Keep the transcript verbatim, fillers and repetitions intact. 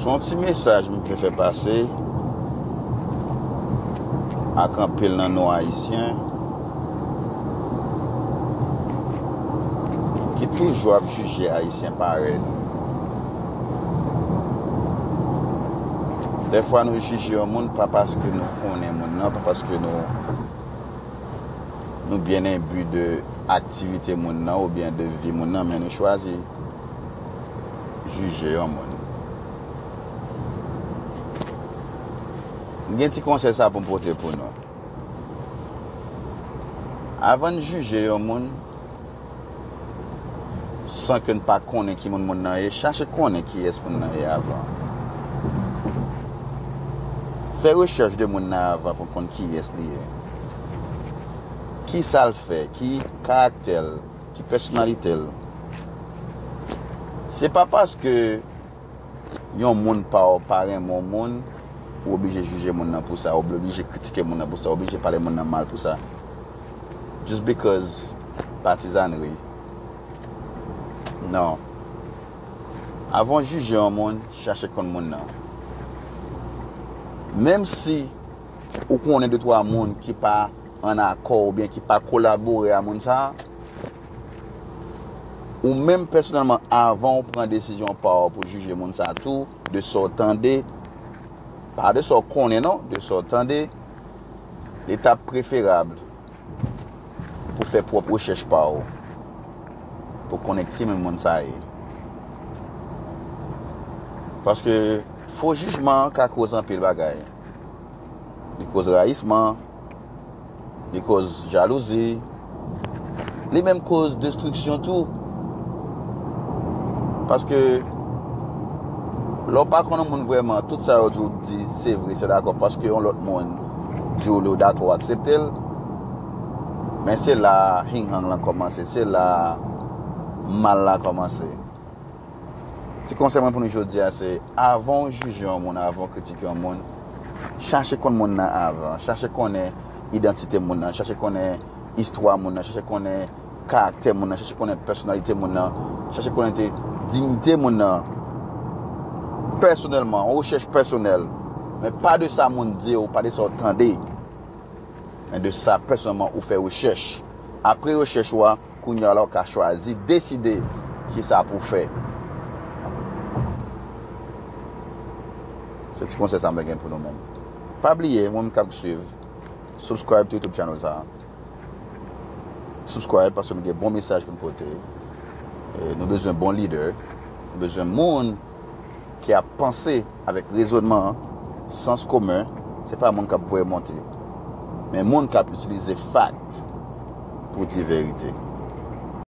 Se yon ti mesaj m vle fè pase ak anpil nan nou Ayisyen ki toujou ap jije Ayisyen parèy nou. Dèfwa nou jije yon moun pa paske nou konnen moun nan, pa paske nou, nou byen enbi de aktivite moun nan oubyen de vi moun nan, men nou chwazi jije yon moun. M gen ti konsèy sa pou m pote pou nou. Avan n jije yon moun, san ke n pa konnen ki moun moun nan ye, chache konnen kiyès moun nan ye avan. Fè rechèch de moun nan avan pou n konn kiyès li ye. Ki sa l fè, ki karaktè l, ki pèsonalite l. Se pa paske yon moun pa w pa renmen yon moun, ou oblije jije moun nan pou sa, ou oblije kritike moun nan pou sa, ou oblije pale moun nan mal pou sa. Just because patizanri. Non. Avan w jije yon moun, chache konn moun nan. Menm si ou konnen de twa moun ki pa an akò oubyen ki pa kolabore a moun sa a, ou menm pèsonèlman, avan w pran desizyon pa w pou jije moun sa a tou, de sa w tande, pa de sa w konnen non, de sa w tande, li t ap preferab pou fè pwòp rechèch pa w, pou konnen ki moun moun sa ye. Paske fo jijman ka koz anpil bagay. Li koz rayisman, li koz jalouzi, li menm koz destriksyon tou. Paske lè w pa konn yon moun vrèman, tout sa yo di w di, se vre, se dakò, paske yon lòt moun di w li w dakò, w aksepte l. Men se la hinghang lan kòmanse, se la mal la kòmanse. Ti konsèy mwen pou nou jodi a se, avan w jije yon moun, avan w kritike yon moun, chache konn moun nan avan, chache konnen idantite moun nan, chache konnen istwa moun nan, chache konnen karaktè moun nan, chache konnen pèsonalite moun nan, chache konnen te diyite moun nan pèsonèlman, yon rechèch pèsonèl. Men pa de sa moun di w, pa de sa w tande. Men de sa pèsonèlman ou fè rechèch. Apre rechèch ou a, kounye a la ou ka chwazi, deside kisa pou w fè. Se ti konsèy sa m te gen pou nou menm. Pa bliye, mwen menm k ap swiv, subscribe to YouTube channel sa. Subscribe paske nou gen bon mesaj pou n pote. E, nou bezwen bon lidè. Nou bezwen moun ki ap panse avèk rezònman an, sans komen. Se pa moun k ap voye monte, men moun k ap itilize fact pou di verite.